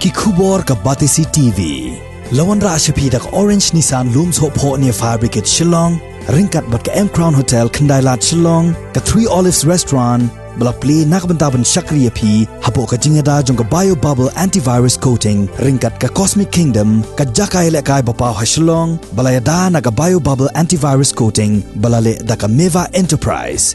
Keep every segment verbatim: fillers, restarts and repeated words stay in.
Ki khubor ka Batesi T V. La wanrah sha phi da ka Orange Nissan Lum Sohphoh near Fire Brigade Shillong, ryngkat bad ka M Crown Hotel Khyndailad Shillong, ka Three Olives Restaurant, ba la plie na ka bynta ban shakri ïa phi hapoh ka jingïada jong ka Bio Bubble Antivirus Coating, ryngkat ka Cosmic Kingdom, ka jaka ïalehkai ba paw ha Shillong, ba la ïada na ka Bio Bubble Antivirus Coating, ba la leh da ka Meva Enterprise.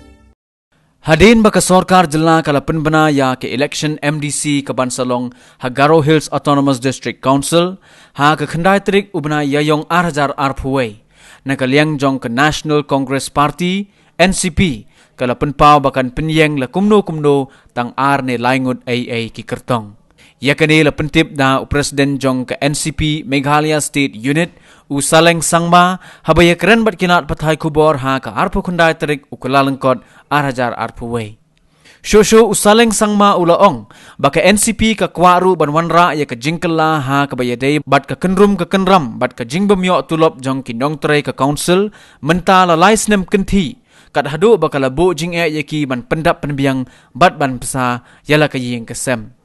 Hadien ba ka sorkar jylla ka la pynbna ïa ka election M D C ka ban sa long ha Garo Hills Autonomous District Council, ha ka khyndai tarik u bnai Ïaïong ar hajar arphew wei, na ka liang jong ka National Congress Party, N C P, ka la pynpaw ba kan pynïeng la kumno kumno tang ar ne lai ngut ei ei ki kyrtong. Ïa kane la pyntip da u President jong ka N C P Meghalaya State Unit, u Saleng Sangma, haba ïakren bad ki lad pathai khubor ha ka arphew khyndai tarik u Kyllalyngkot ar hajar arphew wei. Shuh shuh u Saleng Sangma u la ong ba ka N C P ka kwah ruh ban wanrah ïa ka jingkylla ha kaba ïadei bad ka kynrum ka kynram bad ka jingbym ïoh tulop jong ki nongtrei ka council mynta la lai snem kynthih, kat haduh ba ka la buh jingeh ïa ki ban pyndap pynbiang bad ban bsa ïa la ka ïing ka sem.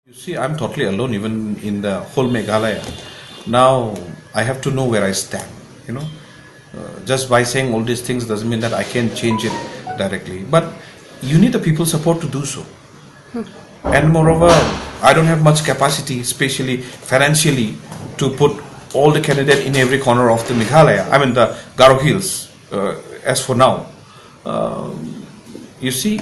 You see, I'm totally alone even in the whole Meghalaya. Now, I have to know where I stand, you know. Uh, just by saying all these things doesn't mean that I can change it directly. But you need the people's support to do so. And moreover, I don't have much capacity, especially financially, to put all the candidates in every corner of the Meghalaya, I mean the Garo Hills, uh, as for now. Um, you see,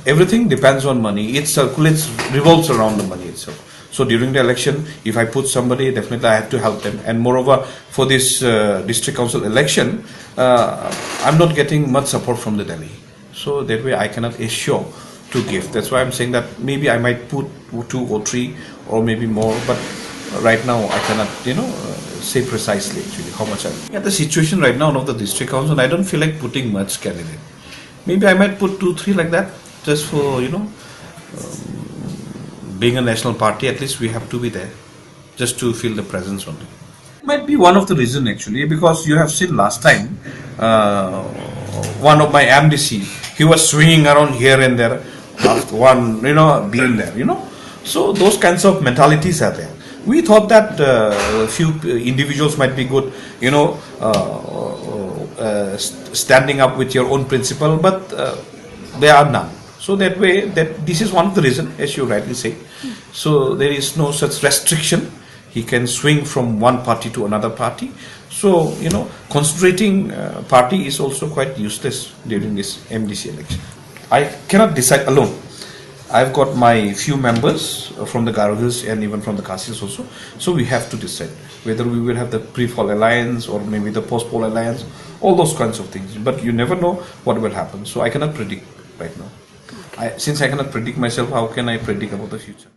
everything depends on money. It circulates, revolves around the money itself. So during the election, if I put somebody, definitely I have to help them. And moreover, for this uh, district council election, uh, I'm not getting much support from the Delhi. So that way I cannot assure to give. That's why I'm saying that maybe I might put two or three, or maybe more, but right now I cannot, you know, uh, say precisely actually how much I. At the situation right now of the district council, I don't feel like putting much candidate. Maybe I might put two, three like that, just for, you know, um, being a national party, at least we have to be there, just to feel the presence only. Might be one of the reason actually, because you have seen last time, uh, one of my M D C, he was swinging around here and there, after one, you know, being there, you know. So those kinds of mentalities are there. We thought that uh, a few individuals might be good, you know, uh, uh, st- standing up with your own principle, but uh, there are none. So that way, that this is one of the reason, as you rightly say. So there is no such restriction. He can swing from one party to another party. So, you know, concentrating uh, party is also quite useless during this M D C election. I cannot decide alone. I've got my few members from the Garo Hills and even from the Khasi Hills also. So we have to decide whether we will have the pre-poll alliance or maybe the post-poll alliance, all those kinds of things. But you never know what will happen. So I cannot predict right now. I, since I cannot predict myself, how can I predict about the future?